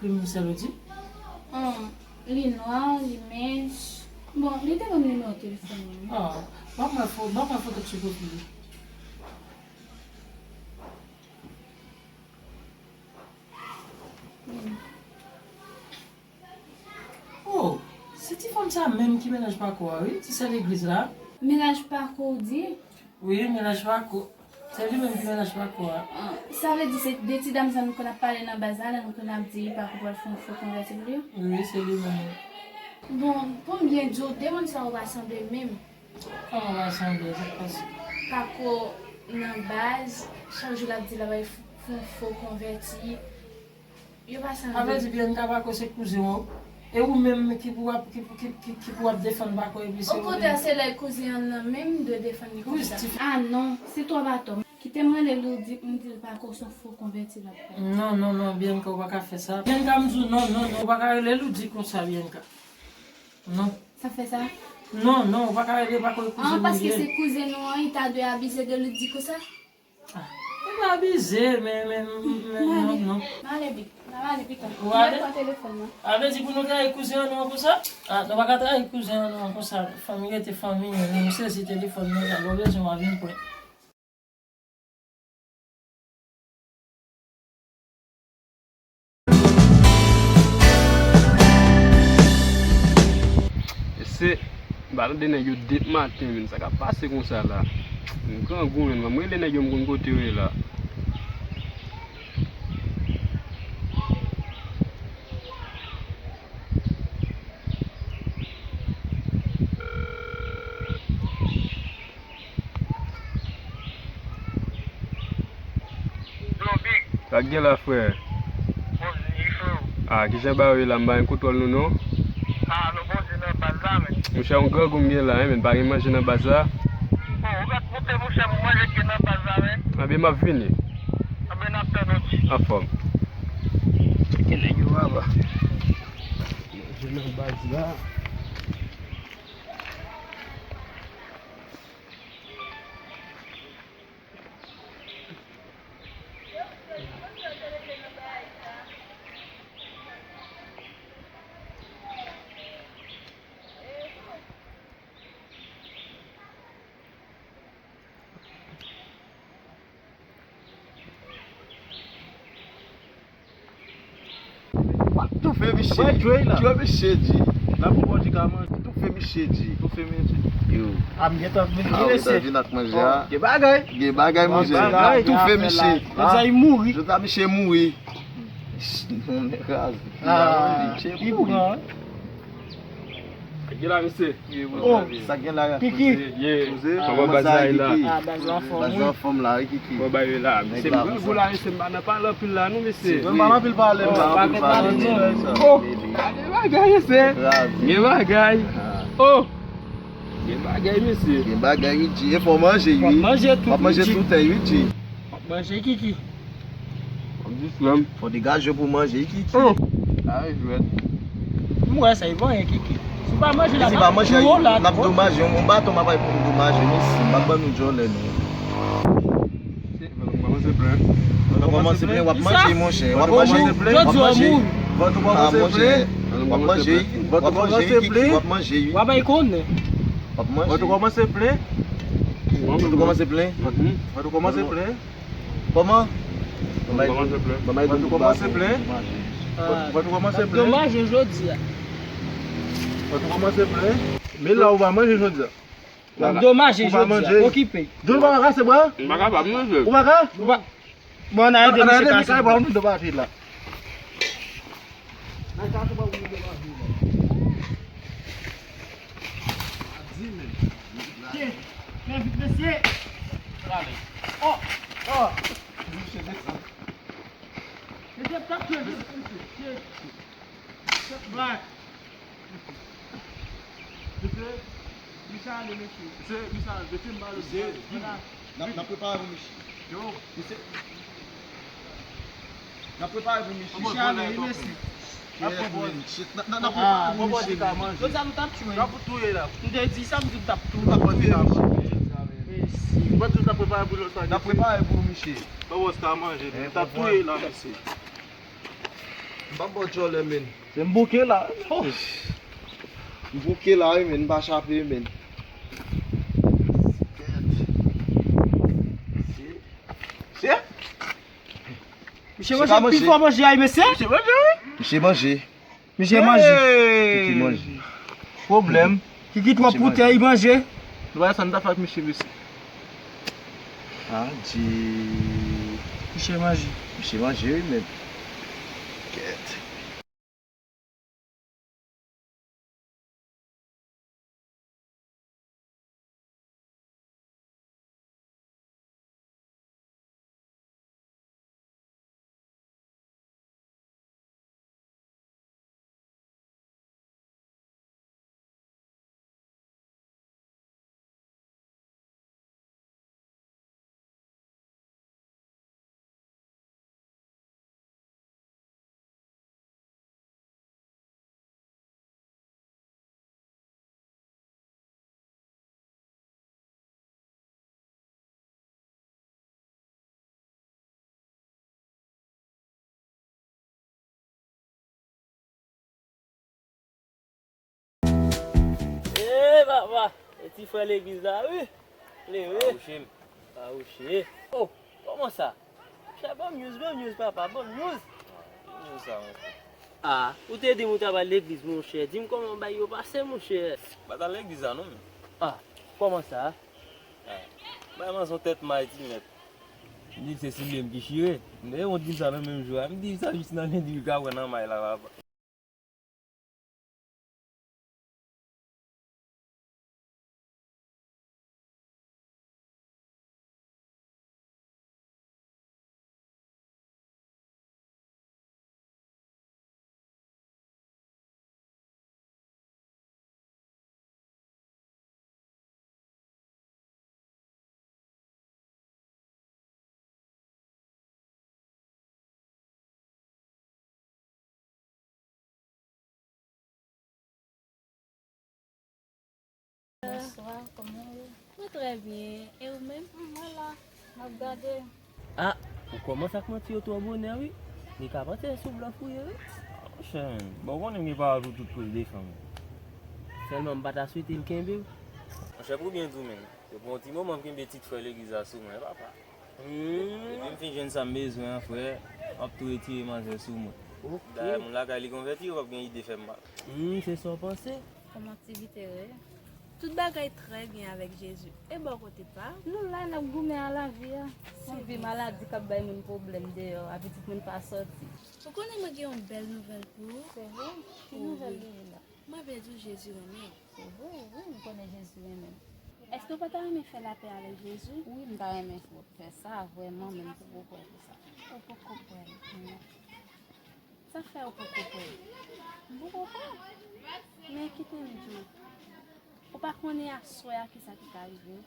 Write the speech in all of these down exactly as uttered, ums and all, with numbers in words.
Misye Lodi? An, li nwa, li mens. Bon, li te ban m nimewo telefòn li, wi. Ah, ban mwen fo-, ban mwen foto ti pwofil li. Oh, se ti fanm sa menm ki mennaj Pako a, wi, ti sè legliz la. Mennaj Pako, w di? Wi, mennaj Pako. Se li menm ki mennaj Pako a. Ah, sa vle di se de ti dam sa nou konn ap pale nan baz la, lè nou konn ap di Pako pral fè yon fo konvèti pou li? Wi, se li menm. Bon, pou m byen di w, de moun sa yo pa sanble menm. Kòman w pa sanble? Sa k pase? Pako nan baz, chak jou l ap di l ap al f-, fè yon fo konvèti. Yo pa sanble. Sa vle di Bianca Pako se kouzen w? E ou menm ki pou ap, ki pou, ki, ki, ki pou ap defann Pako epi se ou menm? Okontrè, se lè kouzen an nan menm dwe defann li konsa. Ah non, se twòp atò. Kite m rele Lodi pou m di l Pako se yon fo konvèti l ap fè. Non, non, non, Bianca, ou pa ka fè sa. Bianca, m di w non, non, non, ou pa ka rele Lodi konsa, Bianca. Non. Sa fè sa? Non, non, ou pa ka rele Pako e kouzen mwen ye. Ah, paske se kouzen nou an, li ta dwe abize de Lodi konsa? Ah, ou pa abize, men, men, men, non, non. M ale, m ale pita. Ou ale? Mwen pran telefòn nan. A vle di pou nou trayi kouzen an nou an konsa? Ah, nou pa ka trayi kouzen an nou an konsa. Fanmi rete fanmi, nou sezi telefòn nou, lè w bezwen w a vin pran. Mesye, m pa tande nèg yo depi maten, menm sa k ap pase konsa la. M grangou, menm. Ban m rele nèg yo, m konn kote yo ye la. Sa k gen la, frè? Ah, kijan bagay yo ye la? M pa gen kontwòl nou, non. Monchè, yon grangou m gen la, wi, men pa gen manje nan baz la. Anben, m ap vini. Anfòm. Gen nèg yo aba. Manje nan baz la. W ap toufe misye. Wè, Dre la. Toufe misye, G. N ap pran di ka manje. Toufe misye, G. Toufe misye. Yo. A, m gentan vin. Ah, ou gentan vin ak manje a? Gen bagay. Gen bagay, monchè. N ap toufe misye. Jodi a, misye mouri. Jodi a, misye mouri. Non, men kraze. Ah, misye mouri. Gen la, mesye. Oh, sa gen la? Kiki. Ye. Kòman baz la ye la? Ah, baz la anfòm, wi. Baz la anfòm la, wi, Kiki. Kòman bagay la? Mesye, m grangou la, mesye, m pa nan pale anpil la, non, mesye. M pa nan anpil pale, m pa nan anpil pale, non. Oh, gen bagay, mesye. Gen bagay. Oh, gen bagay, mesye. Gen bagay, wi, G. E fò manje, wi. Fò manje tout, wi, G. W ap manje tout, wi, G. W ap manje, Kiki. W ap di frè m. Fò degaje w pou manje, Kiki. Oh. Ay, jwèt. M wè sa, e bon, Kiki. Si w pa manje la, n ap domaje w, n ap domaje w. Yon baton m ap bay pou m domaje nou, si m ap ban nou djòlè, nou. Vant ou kòmanse plen. Vant ou kòmanse plen, w ap manje, monchè. W ap manje, w ap manje. Vant ou kòmanse plen. W ap manje, w ap manje, Kiki, w ap manje, wi. W ap bay konnen. W ap manje. Vant ou kòmanse plen. Vant ou kòmanse plen. Vant ou kòmanse plen. Kòman? Ban m bay, ban m bay. Vant ou kòmanse plen. Vant ou kòmanse plen. Domaje jodi a. Vant ou kòmanse plen. Men la ou va manje jodi a. W ap domaje jodi a. Okipe. John pa ka kase bra? M pa kapab manje. Ou pa ka? Ou pa. Bon, n a ede misye kase bra. Domaje la. Fè vit, mesye. Oh, oh. Mesye, tap jwe, mesye. Mesye, mesye ale, mesye. Mesye, mesye ale, mesye, m pa ale. Mesye, n ap, n ap prepare pou misye. Yo. Misye. N ap prepare pou misye. Misye ale, wi, mesye. N ap prepare pou misye. N ap, n ap prepare pou misye. Jodi a nou t ap touye. N ap touye la. M te di sa, m di m t ap touye. N ap touye misye. Mesye. N ap prepare pou misye. N ap prepare pou misye. N ap touye la, mesye. Mesye. M ap ba w djòlè, men. Se m bouke la. Oh. M bouke la, wi, men. M pa chape, men. Mesye. Misye manje pi fò manje a, mesye. Misye manje, wi. Misye manje. Misye manje. Hey! Kiki manje. Pwoblèm. Kiki twò poutè, li manje. Nou pa sa n ta fè ak misye, mesye. Adje. Misye manje. Misye manje, wi, men. Kèt. Eh, papa, e ti frè legliz la, wi. Leve. Fawouche m. Fawouche. Oh, kòman sa? Chè, ban m news, ban m news, papa, ban m news. Ki news sa, monchè? Ah, ou te di m ou t ap al legliz, monchè. Di m kòman bagay yo pase, monchè. M pa t al legliz la, non, men. Ah, kòman sa? Ah, bagay manzè yon tèt may, ti mèt. M di se soulye m ki chire. M te wont di sa nan menm jou a. M di sa jis nan lendi, wi, ka wè nan may la, papa. Bonswa, kòman w ye? Mwen trè byen. E ou menm? M, mwen la. M ap gade. Ah, ou kòmanse ak manti yo twò bonè, wi. Li ka panse sou blòf ou ye, wi. Ah, monchè, men. Bon, ou konnen m gen pawòl pou tout koze de fanm. Sèlman m pa ta swete l kenbe w. Monchè, pou byen di w, men. Se pou yon ti moman m kenbe tit frè legliz la sou mwen, papa. Hmm. Depi m fin jwenn sa m bezwen an, frè, m ap tou retire manzè sou mwen. Ok. Dayè, moun lakay li konvèti, yo p ap gen ide fè m mal. Hmm, se sa w panse? Kòman aktivite yo ye? Tout bagay trè byen avèk Jezi. E bò kote pa w? Nou la, n ap goumen a lavi a. Yon vi maladi k ap bay moun pwoblèm deyò a, pitit moun pa sòti. Ou konnen mwen gen yon bèl nouvèl pou ou. Se vre? Ki nouvèl li ye la? Mwen vle di w Jezi renmen w. Se vre, wi, m konnen Jezi renmen m. Èske w pa ta renmen fè lapè avèk Jezi? Wi, m ta renmen fè sa, vrèman, men m poko kwè pou sa. Ou poko kwè? Non. Sa fè ou poko kwè? M poko kwè. Men kite m di w, ou pa konnen aswè a kisa ki ka rive w.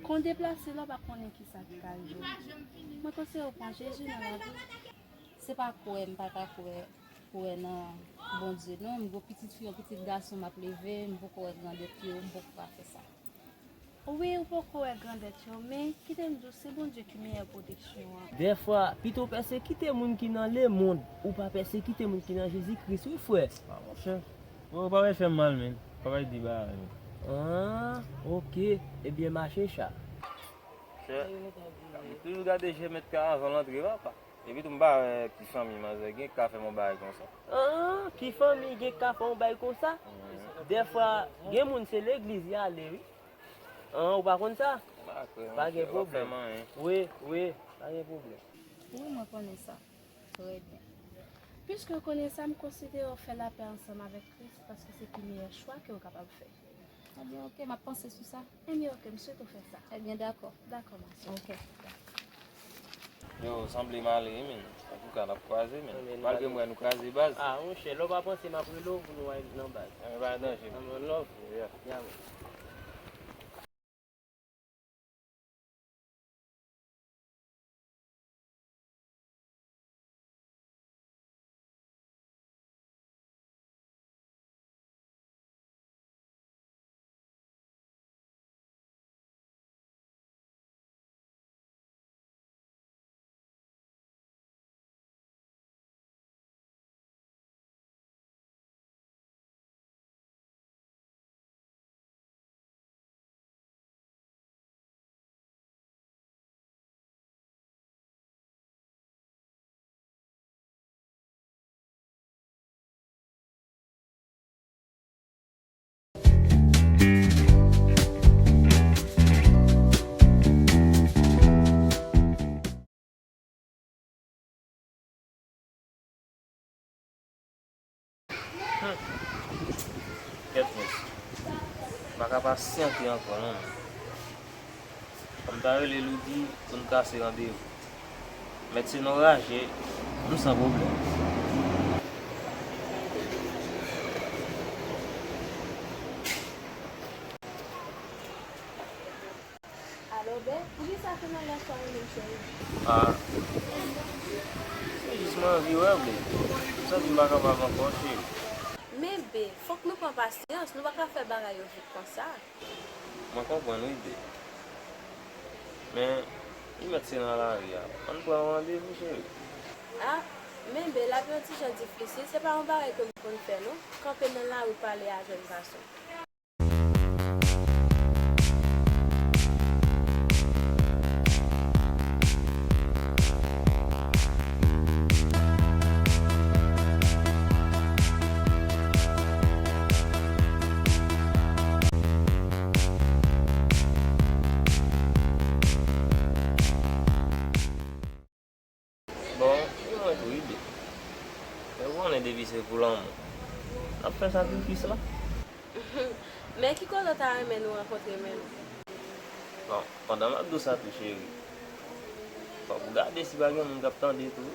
Kon deplase la, w pa konnen kisa ki ka rive w. Mwen konseye w pran Jezi nan lavi w. Se pa kwè, m pa ka kwè, kwè nan Bondye, non. M gon pitit fi, yon pitit gason m ap leve, m poko wè grandèt yo, m poko ka fè sa. Wi, ou poko wè grandèt yo, men kite m di w, se Bondye ki meyè pwoteksyon an. Dèfwa, pito w pèsekite moun ki nan lemonn, ou pa pèsekite moun ki nan Jezi Kris, wi, frè. Ah, monchè. Ou pa bay fè m mal, men. Pa bay di bagay, men. Ah, ok. Ebyen, mache, cha. Chè, m toujou gade je mèt kay avan l antre, papa. Epi tou, m pa wè ki fanmi manzè gen k ka fè m yon bagay konsa. Ah, ki fanmi gen k ka fè yon bagay konsa? Dèfwa, gen moun se legliz y ale, wi. Ah, ou pa konn sa? Pa gen pwoblèm. Wi, wi, pa gen pwoblèm. Wi, mwen konnen sa. Trè byen. Piske w konnen sa, m konsidere w fè lapè ansanm avèk Kris, paske se pi meyè chwa ke w kapab fè. Ebyen, ok, m ap panse sou sa. Ebyen, ok, m swete w fè sa. Ebyen, dakò. Dakò, ma sè. Ok. Yo, sanble m ale, wi, men. Antouka, n ap kwaze, men. Malgre m wè nou kraze, baz. Ah, monchè, lè w pa panse, m ap rele w pou nou al nan baz. Ebyen, pa danje. One love. Yeah. Yeah, man. Kèt mesye. M pa ka pasyante ankò non. Fò m ta rele Loudy pou n kase randevou. Mèt se nan raje, m san pwoblèm. Alo, be, poukisa se nan lè sa ou menm, cheri? Ah, se jis mwen anvi wè w, be. M santi m pa kapab ankò, cheri. Men, be, fòk nou pran pasyans, nou pa ka fè bagay yo vit konsa. Mwen konprann wi, be. Men, li mèt se nan lari a. Ann pran yon randevou, cheri. Ah, men, be, lavi yon ti jan difisil, se pa yon bagay ke m konn fè, non. Kanpe nan lari pale a jèn gason. Bon, e mwen tou, ide. Men ou konnen depi se pou lanmou, n ap fè sakrifis la. Men ki kote w ta renmen nou rankontre menm? Bon, pandan m ap di w sa tou, cheri, fòk ou gade si pa gen moun k ap tande tou,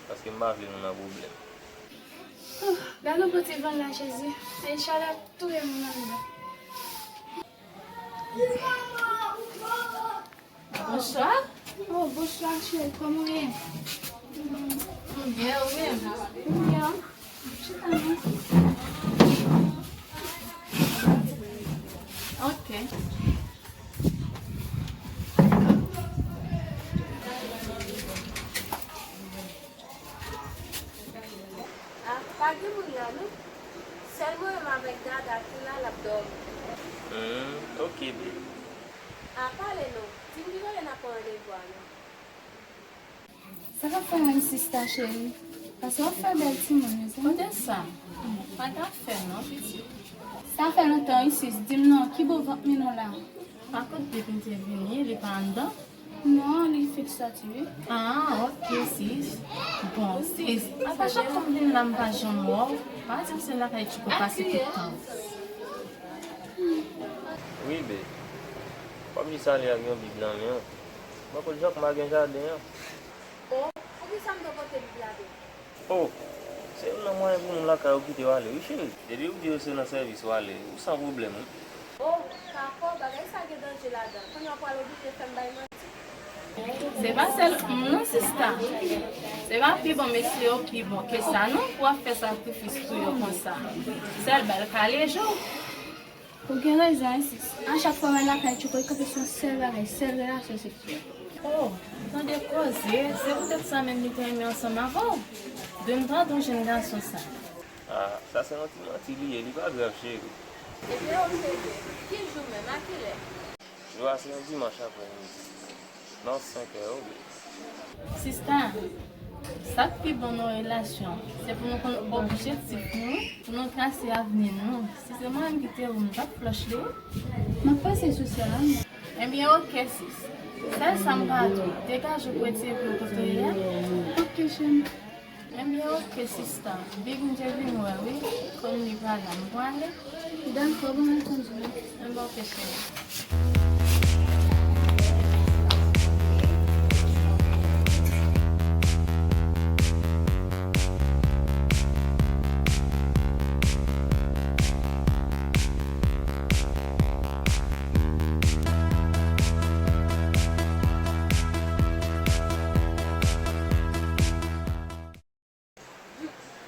paske m pa vle nou nan pwoblèm. Oh, gade yon bon ti van la, Jezi. Ay, chalè ap touye moun anndan. Bonswa. Oh, bonswa, cheri. Kòman w ye? M byen, ou menm? M byen. Chita non. Ok. Ah, pa gen moun la, non. Sèl mwen menm avèk Dada ki la, l ap dòmi. Hmm, ok, baby. Ah, pale non. Di m ki kote n ap pran randevou a, non. Sa k ap fè w menm, sista cheri? Paske w ap fè bèl timoun, mezanmi. Kote sa? Pa t ap fè, non, pitit. Sa fè lontan, wi, sis. Di m non, ki bò vant mennaj w la? Pa kote depi m te vini, li pa anndan? Non, li fèk sòti, wi. Ah, ok, sis. Bon, sis, apa chak fwa m vin la, m pa janm wè w? Pa di m se lakay Tchouko pase tout tan. Wi, be. W ap jis ale ak yon bib nan men w. Bò kot Jakma gen jaden an. Oh, poukisa m dwe pote bib la tou? Oh, se youn nan mwayen pou moun lakay ou kite w ale, wi, cheri. Depi ou di yo se nan sèvis ou ale, ou san pwoblèm, wi. Oh, dakò, bagay sa gen danje ladan. Kounye a w pral oblije fè m bay manti. Se pa sèl m non, sista. Se pa pi bon mesye yo pi bon ke sa, non, pou w ap fè sakrifis pou yo konsa. Sèl bal kale je w. Ou gen rezon, wi, sis. A chak fwa mwen lakay Tchouko, li kanpe sou yon sèl bagay, sèl relasyon seksyèl. Oh, tande koze, se poutèt sa menm li te renmen ansanm avè w. Dwe m tande yon jèn gason sa. Ah, sa se yon ti manti li ye, li pa grav, cheri. Ebyen, ok, bebe. Ki jou menm, a kilè? Jou a se yon dimanch aprèmidi. Nan senk è, wi. Sista, sa k pi bon nan yon relasyon, se pou nou konn objektif nou, pou nou trase avni nou. Si se mwen menm ki te ou, m t ap flòch li, wi. M ap panse sou sa, wi. Ebyen, ok, sis. Sèl sa m ka di w, degaje w pou w retire pye w kote w ye a. Ok, cheri. Ebyen, ok, sista. Big, m te vin wè, wi. Kòm li pa la, m prale. Dakò, bon, m konn di w. Enben, ok, cheri.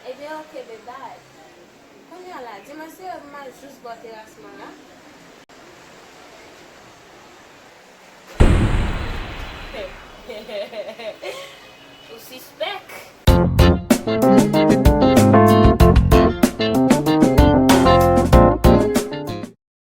Ebyen, ok, babe, bye. Kounye a la, di mwen si m al jis bò teras mwen la. Ou sispèk.